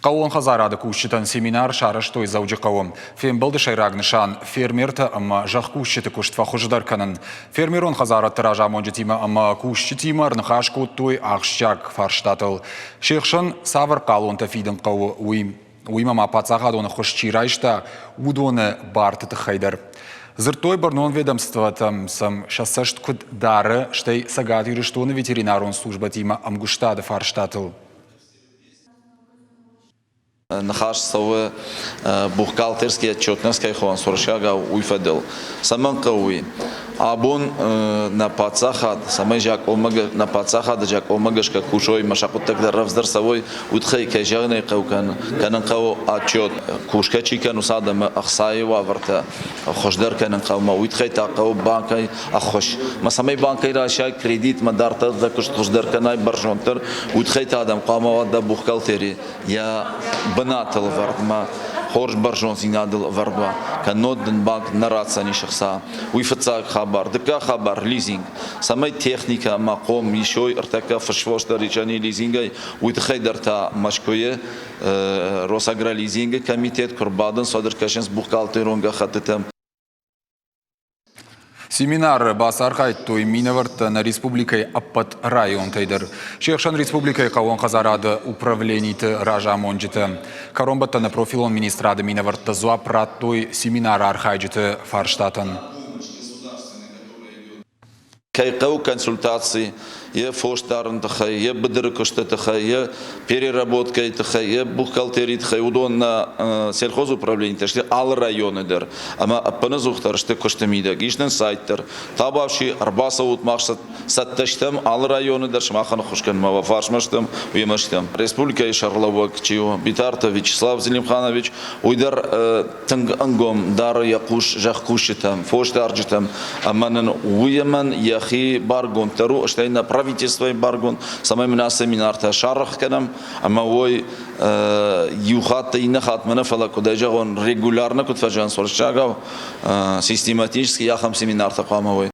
Хъӕууон хӕдзарады кусджытӕн семинар сарӕзтой Дзӕуджыхъӕуы. Фембӕлды сӕйраг нысан – фермертӕ ӕмӕ зӕхкусджыты куыст фӕхуыздӕр кӕнын. Фермерон хӕдзарадты разамонджытимӕ ӕмӕ кусджытимӕ ӕрныхас кодтой ахсджиаг фарстатыл. Се хсӕн цавӕр хъалонтӕ фидын хъӕуы, уый. Уыимӕ ма паддзахадон ӕххуыс чи райста, уыдоны барты тыххӕй дӕр. Дзырдтой бӕрнон ведомствотӕм сӕм сӕ цӕст куыд дары, стӕй Цӕгат Ирыстоны ветеринарон службӕтимӕ ӕмгуыстады фарстатыл. Ныхас цӕуы бухгалтерский отчетность кӕй хонынц уырыссагау, уый фӕдыл. Цӕмӕн хъӕуы уый? Абон нӕ паддзахад, цӕмӕй закъонмӕ нӕ паддзахады закъонмӕ гӕсгӕ кусой ӕмӕ сӕ хъуыддӕгтӕ рӕвдздӕр цӕуой, уый тыххӕй, кӕй зӕгъын ӕй хъӕуы, кӕнын хъӕуы отчет. Кусгӕ чи кӕны, уыцы адӕмы ӕхцайы уавӕртӕ хуыздӕр кӕнын хъӕуы ӕмӕ уый тыххӕй та хъӕуы банкӕй ӕххуыс. Ӕмӕ цӕмӕй банкӕй райсай кредит ӕмӕ дарддӕр дӕ куыст хуыздӕр кӕнай, бӕрзонддӕр, уый тыххӕй та адӕм хъуамӕ уа дӕ бухгалтери йӕ бынатыл ӕвӕрд ӕмӕ хорз бӕрзонддзинадыл ӕвӕрд уа, кӕннод дын банк нӕ ратдзӕнис ӕхца. Уый фыццаг хабар. Дыккаг хабар – лизинг. Цӕмӕй техникӕ ӕмӕ хъом исой ӕртӕккӕ фысвос дӕр исӕни лизингӕй, уый тыххӕй дӕр та Мӕскуыйы Росагролизингы комитет куы рбадынц, уӕд ӕркӕсынц бухгалтерон гӕххӕттытӕм. Семинары бацархайдтой минӕвӕрттӕ нӕ республикӕйы ӕппӕт районтӕй дӕр. Се хсӕн республикӕйы хъӕууон хӕдзарады управлениты разамонджытӕ. Кӕронбӕттӕны профилон министрады минӕвӕрттӕ дзуапп радтой семинары архайджыты фарстатӕн. Кӕй хъӕуы консультаци йӕ фосдарыны тыххӕй, йӕ быдыры куысты тыххӕй, йӕ переработкӕйы тыххӕй, йӕ бухгалтерийы тыххӕй, уыдон нӕ сельхозуправленитӕ сты алы районы дӕр ӕмӕ ӕппынӕдзухдӕр сты куысты мидӕг. Ис нын сайт дӕр. Табуафси, ӕрбацӕут, мах цӕттӕ стӕм алы районы дӕр сымахӕн ӕххуыс кӕнынмӕ, уӕ фарсмӕ стӕм, уемӕ стӕм. Республикӕйы сӕргълӕууӕг чи у, Битарты Вячеслав Зелимханович, уый дӕр тынг ӕнгом дары йӕ хъус зӕхкусджытӕм, фосдарджытӕм ӕмӕ нын уыйӕмӕн йӕхи баргонд дӕр у, стӕй нӕ правительствойы баргонд, цӕмӕй мын ацы семинартӕ сарӕх кӕнӕм ӕмӕ уой иу хатт иннӕ хатт мӕнӕ, фӕлӕ куыдӕй зӕгъон, регулярно куыд фӕзӕгъынц уырыссагау, систематически ахӕм семинартӕ хъуамӕ уой.